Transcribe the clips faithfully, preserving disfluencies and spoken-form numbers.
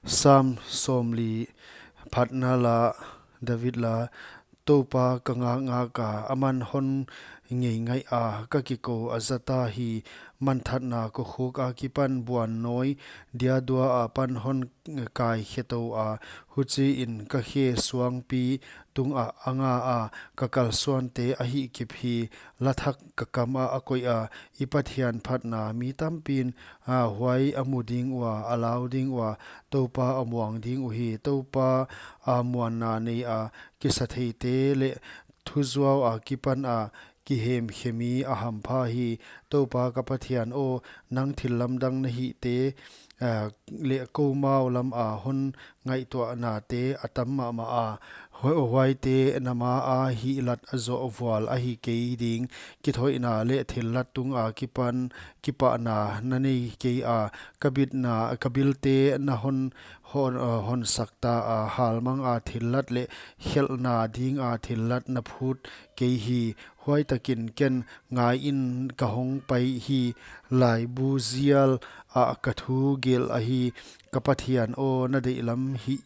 Sam sawmli. Phatna la. David la. Toupa ka ngakngak a, aman hon ngeingaih a, ka kikou a zata hi. Manthatna kokhuk akipan buannawi diadua apan hon kaikhetou a, huchiin ka khe suangpi tungah a nga a, ka kalsuante a hihkip hi. Lathak ka kam ah a koih a, i Pathian phatna mi tampin, a, huai a mu ding ua, a lau ding ua, Toupa a muang ding uhi. Toupa a muanna nei a, kisatheite leh thuzuau akipan a kihemkhe mi a hampha hi. Toupa ka Pathian aw, nang thillamdang na hihte, a, leh koumau lam a hon ngaihtuahnate a tam mahmah a, hu-, huaite na ma a hihlat zoh vual ahi kei ding. Kithoihna leh thillat tunga kipan, kipahna na nei kei a, ka bitna, ka bilte na hon, hon, a, honsak ta a, halmang a thillat leh khelhna dinga thillat na phut kei hi. Huaitakin ken ngaiin ka hong pai hi, laibu zial ah ka thu gelh ahi. Ka Pathian aw, na deihlam hi,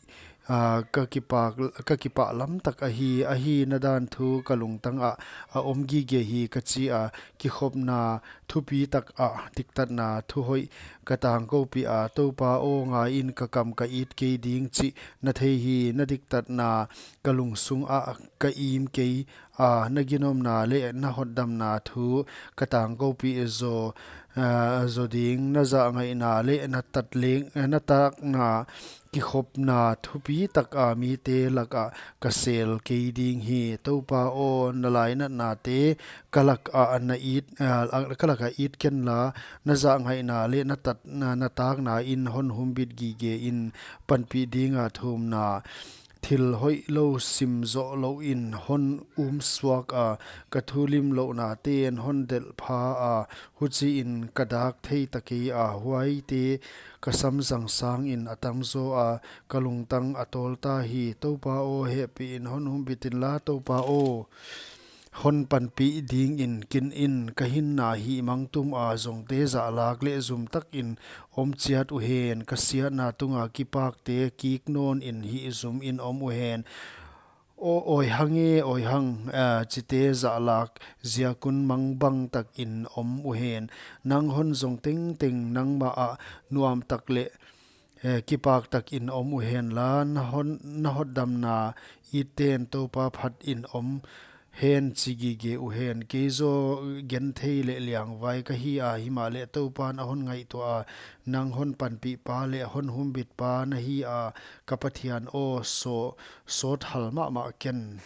a, ka kipak, ka kipahlam tak ahi, ahi na dan thu ka lungtang ah a om gige hi ka chi a, kikhopna thupi tak ah diktatna thuhoih ka tangkoupih a, Toupa aw, ngaiin ka kam ka it kei ding chih na thei hi. Na diktatna ka lungsung ah ka im kei a, na ginomna leh na hotdamna thu ka tangkoupih zaw, a, zaw ding. Na zahngaihna leh na tatleng, na takna kikhopna thupi tak a mite lakah ka sel kei ding hi. Toupa aw, na lainatnate ka lakah na it, a, ka lakah it ken la, na zahngaihna leh na tat, na, na takna in hon humbit gige in. Panpih dinga thumna. Thil hoihlou sim zoh louin hon um suak a, ka thulimlouhnate'n hon delh pha a, huchiin ka dak thei ta kei a, huaite ka samzang sangin a tam zaw a, ka lungtang a tawl ta hi. Toupa aw, hehpihin hon humbit inla, Toupa aw, hon panpih dingin kin in. Ka hinna hihmang tum a, zongte zahlak leh zum takin om chiat uhen. Ka siatna tunga kipakte kik nawnin hih zumin om uhen. Aw, awi hang e, awi hang, a, chite zahlak ziakun mangbang takin om uhen. Nang hon zong tengteng nangmah ah nuam tak leh, e, kipak takin om uhen la, na hon, na hotdamna itte'n Toupa phatin om hen chi gige uhen. Kei zaw genthei leh liangvai ka hi a, himahleh Toupa'n a hon ngaihtuah a, nang hon panpihpa leh hon humbitpa na hi a, ka Pathian aw, saw, sawt hal mahmah ken.